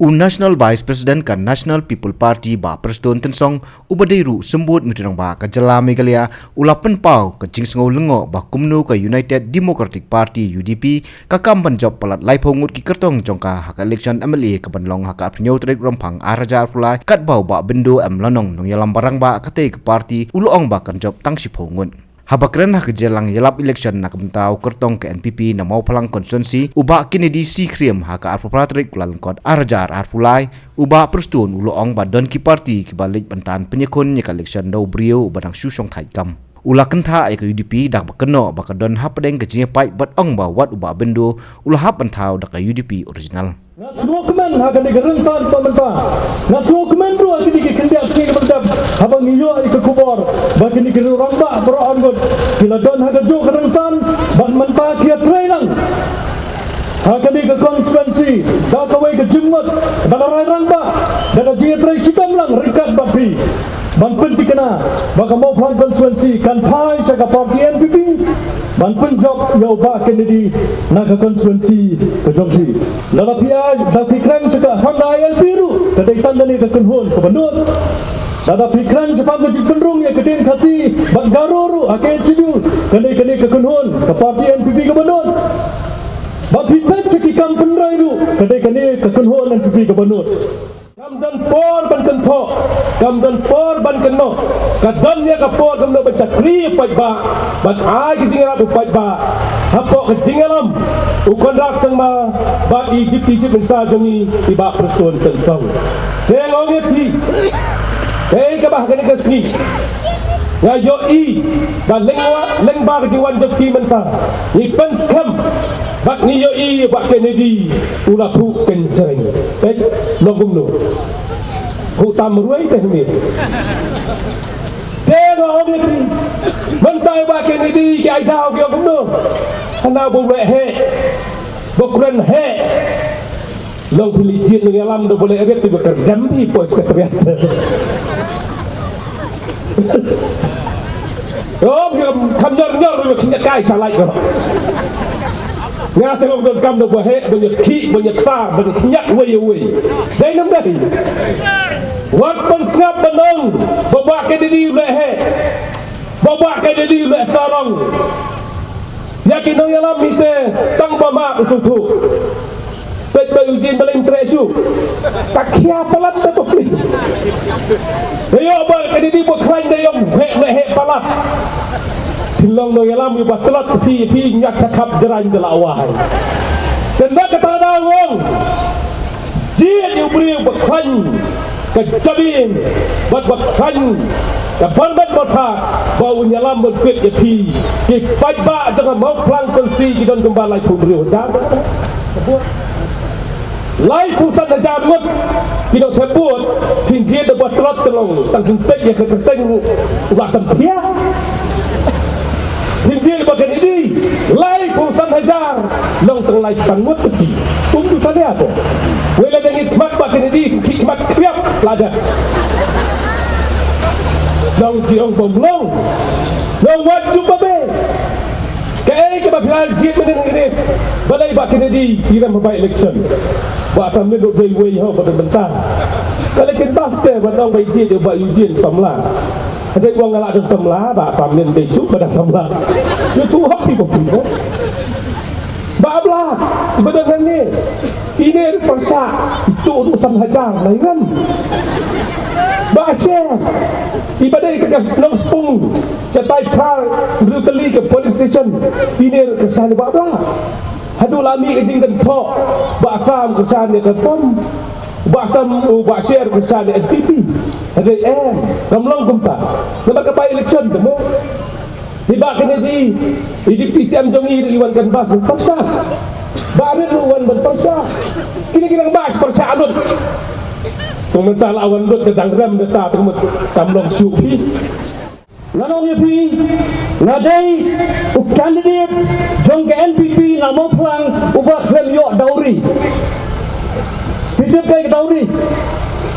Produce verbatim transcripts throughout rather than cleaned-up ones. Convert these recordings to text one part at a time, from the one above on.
U National Vice President ka National People Party, Bah Prestone Tynsong, uba dei ruh u Symbud Myntri Rangbah ka jylla Meghalaya, u la pynpaw ka jingsngew lyngngoh ba kumno ka United Democratic Party, U D P, ka kam ban jop palat laiphew ngut ki kyrtong jong ka ha ka election M L A ka ban long ha ka arphew tarik Rymphang ar hajar arphew lai, katba u Bah Bindo M Lanong, nongïalam ba rangbah katei ka party, u la ong ba kan jop tang shiphew ngut. Haba kren ha ka jingïalang ïalap election na ka bynta u kyrtong ka N P P na Mawphlang constituency, u Bah Kennedy C Khyriem, ha ka arphew phra tarik Kyllalyngkot ar hajar arphew lai, u Bah Prestone u la ong ba don ki party kiba leit ban tan pynïakhun ïa ka election da u briew uba dang shu shongthait kam. U la kynthah ïa ka U D P da kaba kynnoh ba ka don hapdeng ka jingïapait, bad ong ba wat u Bah Bindo u la hap ban thaw da ka U D P original. Nga sngewkmen ha kane ka rynsan mynta. Nga sngewkmen ruh ha kine ki khyndiat sngi mynta, haba ngi ïoh ïa ka khubor ba kine ki rangbah baroh arngut ki la don ha kajuh ka rynsan, bad mynta ki ïatrei lang ha kane ka constituency da kawei ka jingmut, da ka rai rangbah, da ka jingïatrei shitom lang ryngkat bad phi, ban pynthikna ba ka Mawphlang constituency kan phai sha ka party N P P, ban pynjop ïa u Bah Kennedy na ka constituency ka jong phi. Lada phi ai, da phi kren sha ka Honda I L P ruh, ka dei tang kane ka kynhun kaba nud. Lada phi kren shaphang ka jingpynrung ïa ka ktien Khasi bad Garo ruh ha K H A D U, ka dei kane ka kynhun ka party N P P kaba nud. Ba phi peit sha ki kam pynroi ruh, ka dei kane ka kynhun N P P kaba nud. Kam don por ban kynthoh, kam don por ban kynnoh. Ka don ïa ka por kumno ban shakri ïa u paidbah, ban ai ka jingïarap ïa u paidbah hapoh ka jingïalam u Conrad Sangma bad i Deputy Chief Minister jong ngi, i Bah Prestone Tynsong. Te nga ong ïa phi, te kaba ha kane ka sngi nga ïohi ba lyngba, lyngba ka jingwan jong phi mynta, ngi pynskhem bad ngi ïohi ba Kennedy u la phuh kynjreng. Peit, long kumno? Phuh tam ruh te hynne. Te nga ong ïa phi, mynta ba Kennedy ki ai daw ki ong kumno? Hana ba u leh heh, ba u kren heh. Long phi leit jied nongïalam da u ba leh rit, te ba kren dem phi poi Secretariat. Ym, kam, kam nyor nyor ruh khyndiat kai sa lait ruh. Nga te long donkam da ba heh, ba ngi khih, ba ngi ksar, ba ngi khyndiat wei wei. Dei nam dei. Wat ban sngap ban ong ba Bah Kennedy u leh heh, ba Bah Kennedy u leh sarong. Ïa ki nongïalam hi te tang ba mah u sngewthuh. Peit ba u Eugene ba leh treh shuh. Ta khia palat sa phi. Ïoh ba Kennedy ba khlaiñ da ïoh heh, heh palat. Phi long nongïalam ïa ba tlot phi, phi ñiat shakhap jraiñ da la wai. Te na kata ka daw nga ong, jied ïa u briew ba khlaiñ ka jabieng bad ba khlaiñ ka bor met bor phad, ba un ïalam ban kit ïa phi. Ki paidbah jong ka Mawphlang constituency ki don kumba laiphew hynriew hajar. Laiphew san hajar ngut ki nongthep vote, phin jied da ba tlot, te long tang shu peit ïa ka kyrteng u Bah Samthiah. Phin jied ba Kennedy laiphew san hajar, long tang laiphew san ngut te phi. Um tu san hajar te. Wei la dang khmat ba Kennedy, khmat khriat la dang. Long ki ong bym long. Long wat jumpa be. Kaei kaba phi la jied mynne mynne. Balei ba Kennedy i rem ha by election? Bah Samlin ruh dei wei ho ba dang mynta. Ka la kin bas te ba dang bai jied ïa u Bah Eugene samla. Hynrei ba nga la dang samla, Bah Samlin dei shuh ba dang samla. Ïa tu hok phi ba phi ko. Bah Blah, i ba dang hangne. Ine ruh pyrshah, itu ruh san hajar, lai rem. Bah Sher, i ba dei ka Nongspung, shatai phra hynriew tylli ka polling station, ine ruh kyrshan ïa Bah Blah. Haduh la mih ka jingkynthoh, Bah Sam kyrshan ïa ka pom, Bah Sam, u Bah Sher kyrshan ïa N P P. Hynrei em, kam long kumta. Namar ka by election te mo. Hi Bah Kennedy, i Deputy C M jong ngi ruh i wan canvass ban pyrshah. Bah Rit ruh wan ban pyrshah. Kine ki rangbah pyrshah lut. Tang mynta la wan lut ka dang rem da ta, tang mynta kam long shuh phi. Nga ong ïa phi, nga dei u candidate jong ka N P P na Mawphlang uba khlem ïoh dowry. Phi tip kaei ka dowry?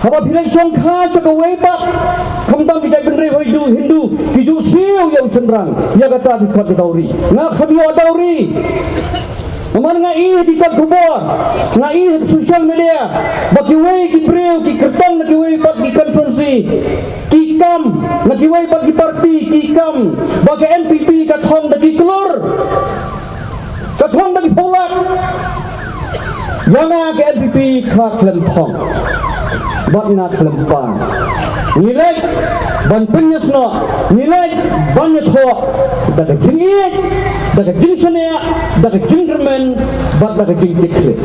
Haba phi leit shongkha sha kawei pat, khamtam ki jaitbynriew Hindu, Hindu, ki ju siew ïa u shynrang, ïa kata ki khot ka dowry. Nga khlem ïoh dowry. Namar nga Ïa ki kot khubor, nga ïohi ha social media ba kiwei ki briew ki kyrtong na kiwei pat ki constituency ki kam, na kiwei pat ki parti ki kam ba ka N P P ka thong da ki klur, ka thong da ki phew lak. Ïa nga ka N P P ka khlem thong bad nga khlem pan. Ngi leit ban pynïasnoh, ngi leit ban ïathoh da ka jingïeit, da ka jingshaniah, da ka jingkyrmen bad da ka jingkitkhlieh.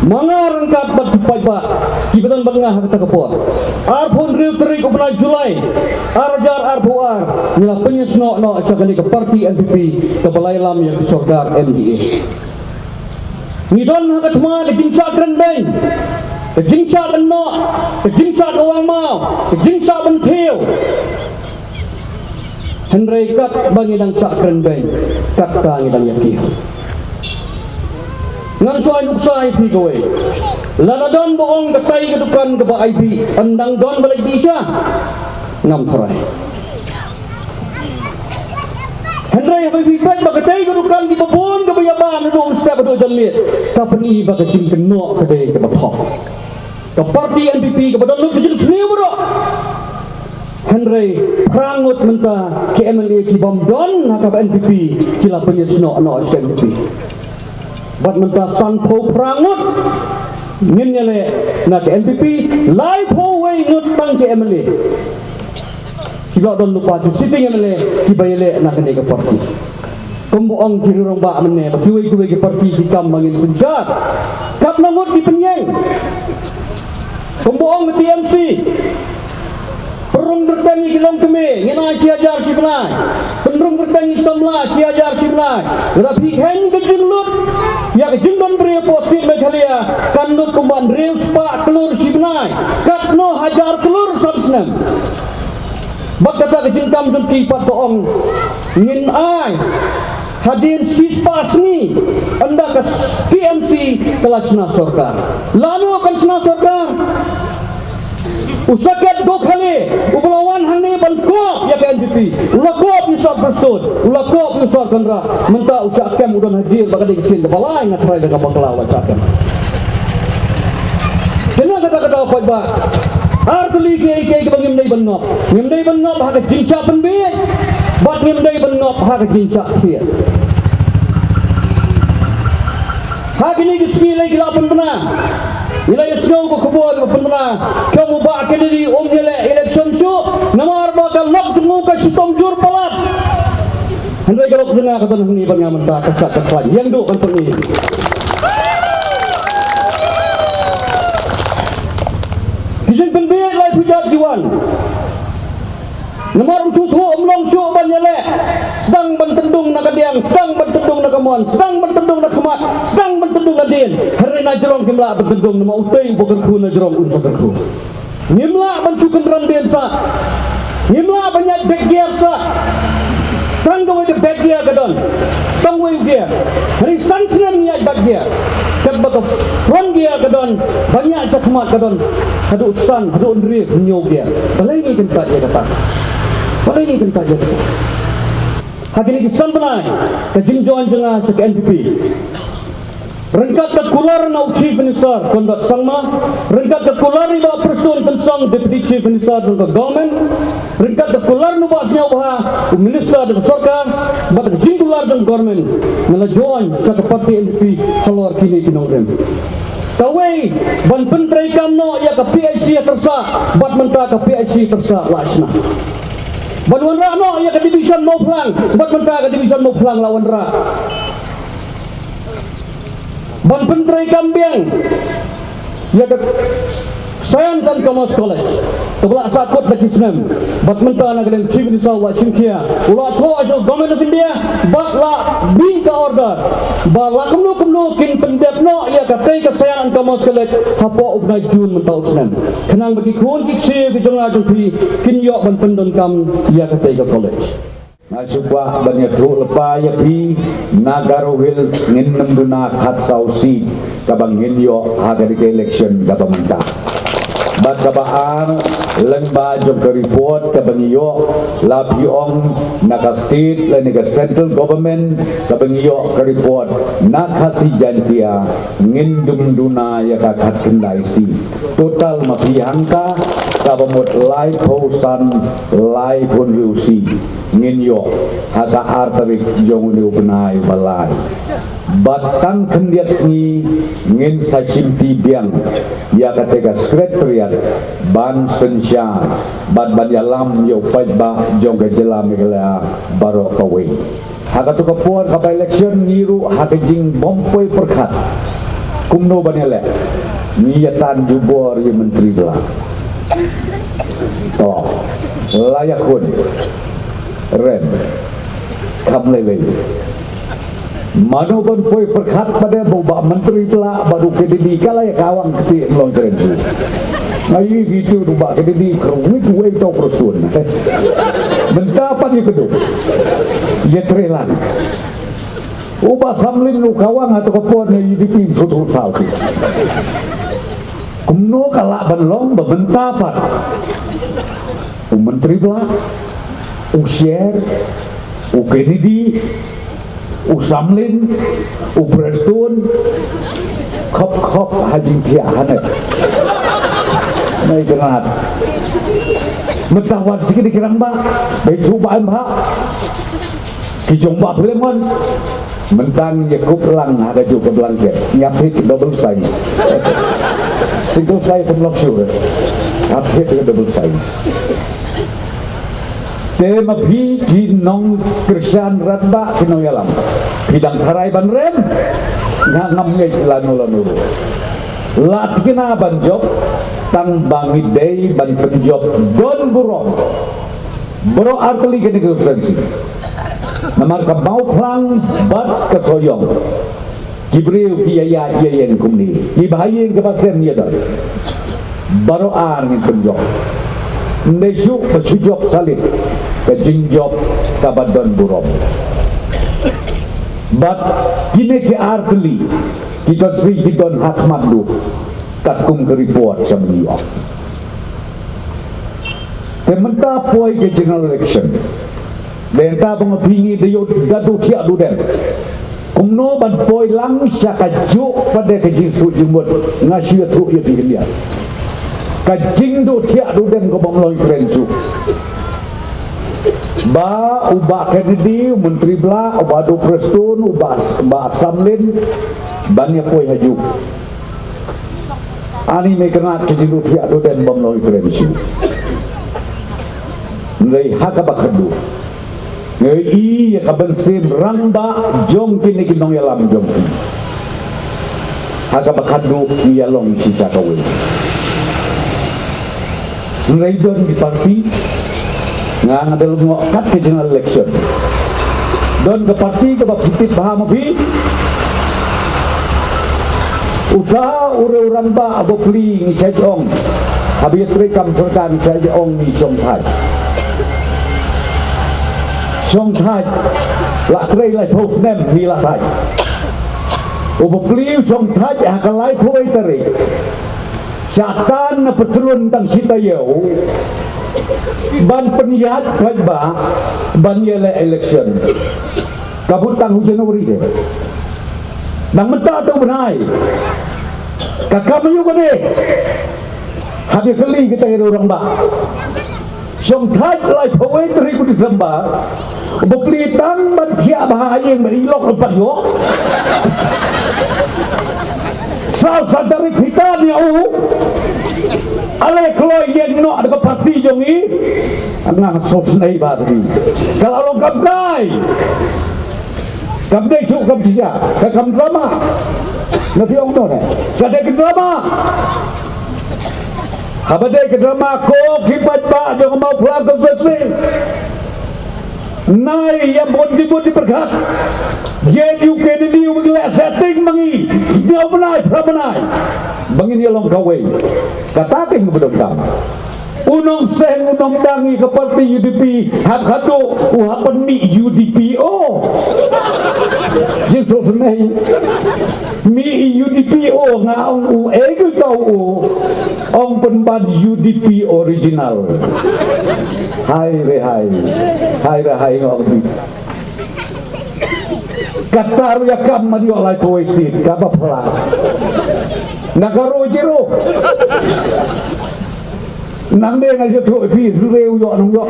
Ma nga ryngkat bad ki paidbah kiba don bad nga ha kata ka por, arphew hynriew tarik u bnai July ar hajar arphew ar, ngi la pynïasnoh noh sha kane ka parti N P P kaba la ïalam ïa ka sorkar M D A. Ngi don ha ka thma ka jingshah kren beiñ, ka jingshah kynnoh, ka jingshah kawang maw, ka jingshah bynthiew. Hynrei katba ngi dang shah kren beiñ, katta ngi dang ïa kiew. Ngan shu ai nuksa ïa phi kawei. Lada don ba ong katai ka dukan kaba ai bih, ym dang don ba leit bih sha. Ngam tharai. Hynrei haba phi peit ba katei ka dukan kiba bun kaba ïa ban haduh u step haduh janmiet, ka pyni ba ka jingkynnoh ka dei kaba thok. Ka parti N P P kaba don lut ka jingsniew baroh. Hynrei phra ngut mynta ki M L A ki bym don ha kaba N P P ki la pynïasnoh noh sha N P P. Bad mynta sanphew phra ngut ngin ïaleh na ka N P P, laiphew wei ngut tang ki M L A. Kiba la don lypa ki sitting M L A kiba ïaleh na kane ka parti. Kumba ong ki rangbah mynne ba kiwei kiwei ki parti ki kam ba ngin synshar. Katno ngut ki pynïeng? Kumba ong ka T M C, pynrung pyrteng ïa ki longkmie ngin ai shi hajar shi bnai. Pynrung pyrteng ïa ki samla shi hajar shi bnai. Lada phi kheiñ ka jinglut ïa ka jingdon briew hapoh state Meghalaya, kan lut kumba hynriew spah klur shi bnai. Katno hajar klur san snem. Bad kata ka jingkam jong ki pat ka ong ngin ai hadien shispah sngi ynda ka T M C ka la shna sorkar. Lano kan shna sorkar? U Saket Gokhale uba la wan hangne ban kop ïa ka N P P, u la kop ïa u Sir Prestone, u la kop ïa u Sir Conrad. Mynta u Shah Kem u don ha jel ba ka dei ka sien kaba lai, nga tharai da ka bakla u la Shah Kem. Kane kata kata u paidbah. Ar tylli kiei kiei kiba ngim dei ban ngop. Ngim dei ban ngop ha ka jingshah pynbieit bad ngim dei ban ngop ha ka jingshah thied. Ha kine ki sngi lei ki la pynbna, ngi la ïohsngew ka khubor ba pynbna, ka ong u Bah Kennedy um ïaleh election shuh namar ba ka lok jong u ka shitom jur palat. Hynrei ka lok jong nga ka don hangne bad nga mynta, ka sat ka khlaiñ, ïeng duh ban pyni. Ki jingpynbieit lai phew jait ki wan. Namar um sngewthuh um long shuh ban ïaleh. Sdang ban tyndung na ka diang, sdang ban tyndung na ka mon, sdang ban tyndung na khmat, sdang ban tyndung na dien. Hynrei na jrong kim lah ban tyndung namar utei uba kyrkhu na jrong un sa kyrkhu. Ngim lah ban shu kynran dien sah. Ngim lah ban ïaid back gear sah. Tang kawei ka back gear ka don. Tang wei u gear. Hynrei san snem ngi ïaid back gear. Katba ka front gear ka don, ban ïaid sha khmat ka don haduh san, haduh hynriew, hynñiew gear. Balei ngi kyntait ïa kata? Balei ngi kyntait ïa kata? Ha kine ki san bnai ka jingjoin jong nga sha ka N P P, ryngkat ka kular na u Chief Minister Conrad Sangma, ryngkat ka kular i Bah Prestone Tynsong, Deputy Chief Minister jong ka government, ryngkat ka kular na u Bah Sniawbha, u Minister jong ka sorkar, bad ka jingkular jong ka government, nga la join sha ka party N P P halor kine ki nongrim. Kawei, ban pyntreikam noh ïa ka P H C ha Tyrsah, bad mynta ka P H C Tyrsah la shna. Ban wanrah noh ïa ka division Mawphlang, bad mynta ka division Mawphlang la wanrah. Ban pyntreikam biang ïa ka Science and Commerce College, kaba la sahkut da ki snem, bad mynta na ka liang Chief Minister u la shimkhia, u la thoh sha Government of India, bad la mih ka order ba la kumno kumno kin pyndep noh ïa katei ka Science and Commerce College hapoh u bnai June mynta u snem, khnang ba ki khun ki ksiew ki jong nga jong phi kin ïoh ban pyndonkam ïa katei ka college. Nga shu kwah ban ïathuh lypa ïa phi, na Garo Hills ngin nym duna khatsaw seat kaba ngin ïoh ha kane ka election kaba mynta. Bad kaba ar, Lyngba jong ka report kaba ngi ïoh, la phi ong na ka state lane ka central government, kaba ngi ïoh ka report na Khasi Jaintia, ngin dum duna ïa ka khatkhyndai seat. Total ma phi hangta, kaba mut laiphew san, laiphew hynriew seat ngin ïoh ha ka ar tarik jong une u bnai ba lai. Bad tang khyndiat sngi ngin sa shimti biang ïa kata ka secretariat ban synshar bad ban ïalam ïa u paidbah jong ka jylla Meghalaya baroh kawei. Ha katu ka por ka by-election ngi ruh ha ka jingbym poi pyrkhat. Kumno ban ïaleh? Ngi ïa tan jubor ïa u Myntri Blah. To, la ïakhun. Rem. Kham lei lei. Mano ban poi pyrkhat pat ba u Bah Myntri Blah bad u Kennedy ka la ïa kawang kti ym long kren shuh. Nga ïohi kito u Bah Kennedy kyrwit wei to Prestone. Mynta pat ïa kdew. Ïa trei lang. U Bah Samlin u kawang ha katu ka por ne U D P sut u saw sut. Kumno ka lah ban long ba mynta pat u Myntri Blah, u Sher, u Kennedy, u Samlin, u Prestone, khop khop ha jingthiah hangne. Nai kynat. Mynta wat siki di kirang ba, bai chu ba em ha. Ki jong Bah Philemon, mynta ngi ïa kup lang ha kajuh ka blanket. Ngi ïa phi double size. Single size ym long shuh. Ïa phi double size. Te ma phi ki nongkyrshan rangbah ki nongïalam. Phi dang tharai ban rem. Nga ngam ngeit lano lano ruh. La thikna ban jop, tang ba ngi dei ban pynjop don burom. Baroh artylli kane ka constituency. Namar ka Mawphlang bad ka Sohiong, ki briew ki ïa ïaid ïa ïeng kumne, ki ba ha ïing kaba sem ïa don. Baroh ar ngin pynjop. Ym dei shuh ba shu jop salit, ka jingjop kaba don burom. Bad kine ki artylli ki constituency ki don ha khmat duh. Katkum ka report sha mynne ïoh. Te mynta poi ka general election. Te mynta ba nga phi ngi da ïoh da duh thiah duh dem. Kumno ban poi lang sha kajuh pat de ka jingsuk jingmut, nga shu ïathuh ïa phi khyndiat. Ka jingduh thiah duh dem ka bym long kren shuh. Ba u Bah Kennedy, u Myntri Blah, u Bah Doh Prestone, u Bah, Bah Samlin, ban ïa poi ha juh. Ani me kynat ki jingduh thiah duh dem bym long kren shuh. Hynrei ha kaba khadduh, ngi ïohi ïa ka mynsiem rangbah jong kine ki nongïalam jong ki. Ha kaba khadduh ngi ïa long shisha kawei. Hynrei don ki parti, nga nga da lyngngoh kat ka general election. Don ka parti kaba phi tip bha ma phi. Uta u riew rangbah ba plie ngi shait ong. Haba ïa trei kam sorkar ngi shait ong ngi shong thait. Shong thait. La trei laiphew snem ngi la thait. U ba plie u shong thait ha ka laiphew wei tarik. Shah tan na patlun tang shi taïew ban pynïaid paidbah ban ïaleh election. Ka bud tang u January de. Nang mynta to bnai. Ka kam ïa u bnai. Haba kylli kita ïa u rangbah. Shong thait laiphew wei tarik u December. Ba plie tang ban thiah bha ha ïing ba i lok lok pat ïoh. Saw san tarik phi tan ïa u. Ale kloi ïeng noh da ka parti jong i. Nga sngewsynei bha ïa phi. Ka la long kam dei. Kam dei shuh kam shisha. Ka kam drama. Na phi ong to ne. Ka dei ka drama. Haba dei ka drama ko ki paidbah jong ka Mawphlang constituency. Nai ïa bun jingmut jingpyrkhat. Ïa u Kennedy u leh setting ma ngi. Hynñiew bnai, phra bnai. Ba ngin ïa long kawei. Kata ka ngi ba donkam. U nongseng u nongdang ïa ka parti U D P. Ha khadduh u hap ban mih U D P o. Jingsngewsynei. Mih i U D P O nga ong u ei kata u, ong pynban U D P original. Hai re hai. Hai re hai nga ong mih. Kata ruh ïa kam man ïoh lai poi sit kaba pla. Na ka ro jero. Nang de nga jot ïoh phi, jure u ïoh nang ïoh.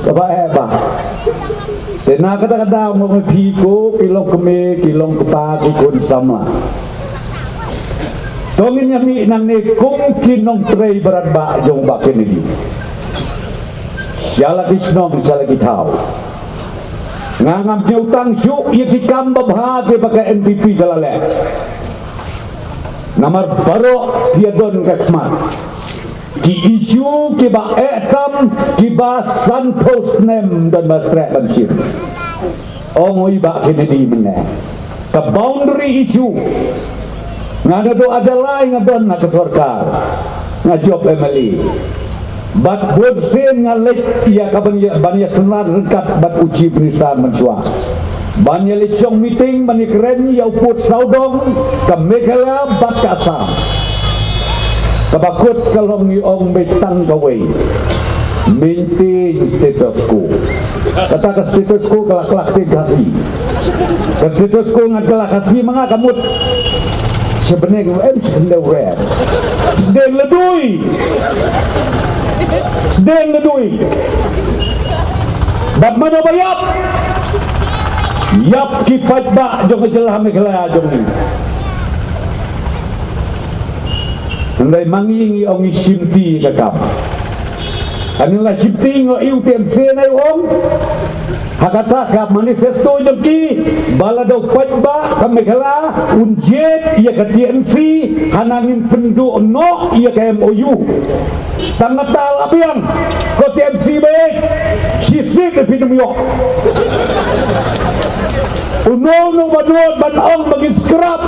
Kaba eh ba. Te na kata kata ngong phi ko, ki long kmie, ki long kpa, ki khun samla. To ngin ïa mih nangne kum ki nongtrei barat ba jong Bah Kennedy. Sha la ki shnong, sha la ki thaw. Nga ngam ju tang shuh ïa ki kam babha kiba ka N P P ka la leh. Namar baroh ki ïa don ka khmat. Ki issue kiba eh tam kiba sanphew snem don ba treh ban shim. Ong ui Bah Kennedy mynne. Ka boundary issue. Nga da do ajalai nga don na ka sorkar. Nga jop M L A. Bad bun sien nga leit ïa ka ban ïa, ban ïa synran ryngkat bad u Chief Minister mynshuwa. Ban ïa leit shong meeting, ban ïa kren ïa u pud sawdong, ka Meghalaya bad ka Assam. Kaba kut ka long ïa ong beit tang kawei. Maintain status quo. Kata ka status quo ka la klak te Khasi. Ka status quo ngat ka la Khasi ma nga ka mut. Sha bneng em sha bneng wer. Sdeng ladui. Sdeng ladui. Bad mano ba ïap? Ïap ki paidbah jong ka jylla Meghalaya jong ngi. Hynrei ma ngi ngi ong ngi shimti ka kam. Ani la shimti ngo iu tem se nai ong. Ha kata ka manifesto jong ki ba la dau paidbah ka Meghalaya un jied ïa ka T M C hana ngin pynduh noh ïa ka M O U. Tang kata la biang ko T M C ba shisik phi num ïoh. Uno uno ba dot ban ong ba ngin scrap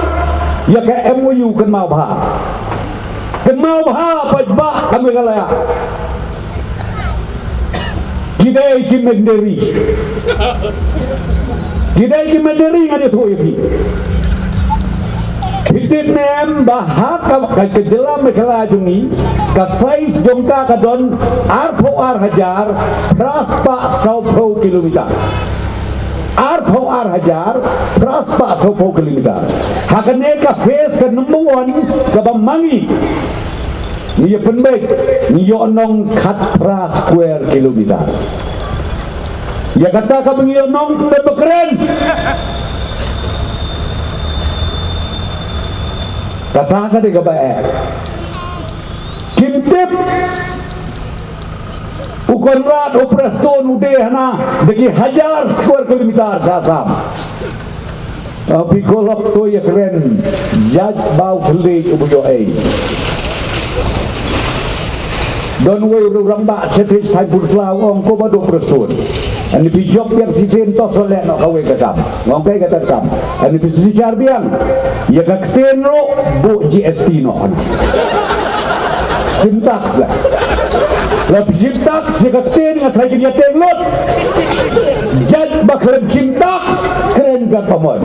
ïa ka M O U kynmaw bha. Kynmaw bha paidbah ka Meghalaya. Ki dei ki Mandarin. Ki dei ki Mandarin ngan ïathuh ïa phi. Phi tip ne em ba ha ka, ka, ka jylla Meghalaya jong ngi ka size jong ka ka don arphew ar hajar phra spah sawphew kilometer. Arphew ar hajar phra spah sawphew kilometer. Ha kane ka phase ka number one kaba ma ngi ngi ïa pynbeit, ngi ïoh nong khatphra square kilometer. Ïa kata kaba ngi ïoh nong pynbeit ba kren. Kata ka dei kaba eh. Kim tip. U Conrad, u Prestone, u dei hana da ki hajar square kilometer sha Assam. Phi kolok to ïa kren, jait ba u khlieh u buh ei. Don wei u rangbah sha thik Saipur Sla u ong ko ba do Prestone. Ani phi jop ïa shisien to shu leh noh kawei ka kam. Ngong kai kata kam. Ani phi shisien jar biang. Ïa ka ktien ruh buh G S T noh. Shim tax la. La shim tax ïa ka ktien nga tharai kin ïa teng lut. Jait ba khlem shim tax kren ka pamon.